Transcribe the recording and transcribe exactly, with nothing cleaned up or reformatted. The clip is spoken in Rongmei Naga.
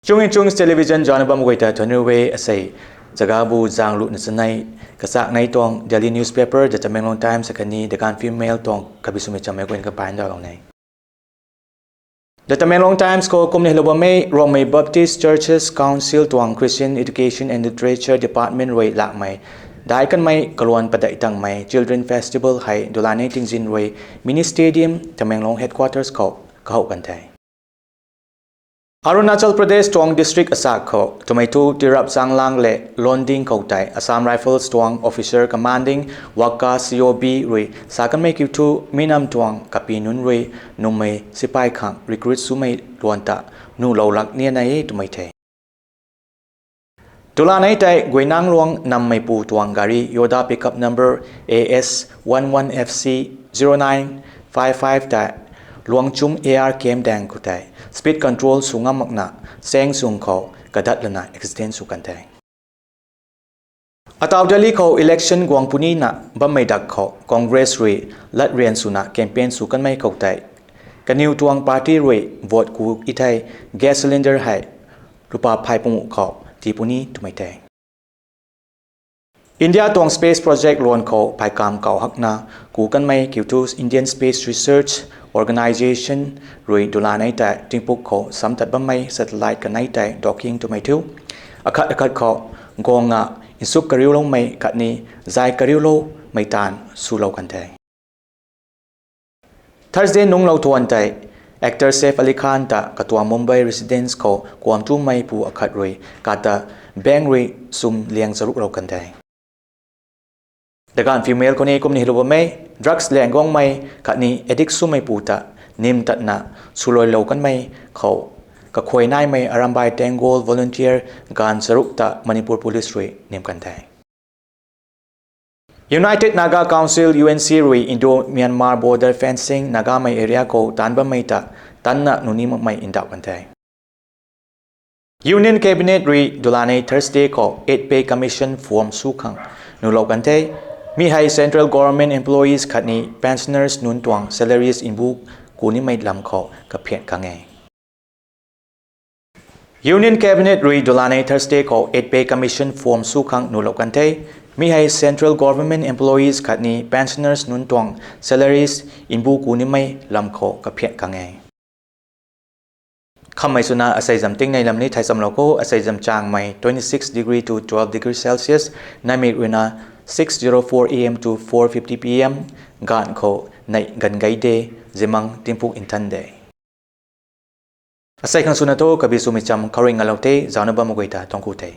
Chungi Chungs Television zauc na bam guay ta thuanc riu e. Asei, zagabu zaeng lu na chanei, kachak nei tuang Daily Newspaper The Tamenglong Times akhatni The Gaanphiu Mail tuang kabi swmei chammei guay kapac ndauhlou ne. The Tamenglong Times khou kumna hylou bammei Rongmei Baptist Churches Council tuang Christian Education and Literature Department rui lakmei daic kanmei kaluan padeih tangmei Children Festival hei dulanei tingzin rui Mini Stadium, Tamenglong Headquarters khou kahouh kan the. Arunachal Pradesh tuang district asak khou twmei thu Tirap Changlang le Londing khou tei Assam Rifles tuang officer commanding Waka C O B rui sa kanmei kiu thu, mi nam tuang kapi nunc rui nummei sipai khang recruit swmei luan ta nuhlou lak nian e twmei the. Dulanei tei Guinangluang nammeipu tuang gari Yoda pickup number A S one one F C zero nine five five tei Luangchum A R Camp daeng khou tei speed control sw ngam makna saeng sung khou kadat lana accident sw kan the. Ataw Delhi khou election guang punina bammei dak khou Congress rui latryan swna campaign sw kanmei khou tei kaniw tuang party rui vote ku e thei gas cylinder hei lupa phay panguh khou tii puni twmei the. India tuang space project luan khou pheykamv kau hakna ku kanmei kiu thu Indian Space Research Organisation rui dulanei tei tingpuk khou samtat bammei satellite kanei tei docking twmei thu akhat akhat khou guangna nsuk kariuloumei khatni zay kariuloumei taanv swlou kan the. Thursday nungclou thuan tei actor Saif Ali Khan ta katuang Mumbai residence khou kuam tumeipu akhat rui kata bank rui sum liang charuklou kan the. The Gaanphiu Mail khou ni kumna hylou bammei drugs lang guangmei khatni addict swmeipu ta nim tatna swluailou kanmei khou kakhuay naimei Arambai Tenggol volunteer gaanv charuk ta Manipur Police rui nim kan the. United Naga Council, U N C rui Indo-Myanmar border fencing Nagamei area khou taanc bammei ta tanna nuni makmei ndauh kan the. Union Cabinet rui dulanei Thursday khou Eighth Pay Commission form sw khang nuhlou kan the. Mi hei central government employees khatni pensioners nunc tuang salaries mbu ku nimei lam khou kaphian khang e. Union Cabinet rui dulanei Thursday khou Eighth Pay Commission form sw khang nuhlou kan the. Mi hei central government employees khatni pensioners nunc tuang salaries mbu ku nimei lam khou kaphian khang e. Khammei swna asei zam tingnei lam ni thei chamlou kho. Asei zam changmei twenty six degree to twelve degree Celsius, neihmei ruina six zero four A M to four fifty P M, gaanv khou neih ganv gei de, zimang tingpuk nthan de. Asei khang swna thu kabi swmei cham khou rui ngalou the. Zaucna bammei guay ta thuanc ku the.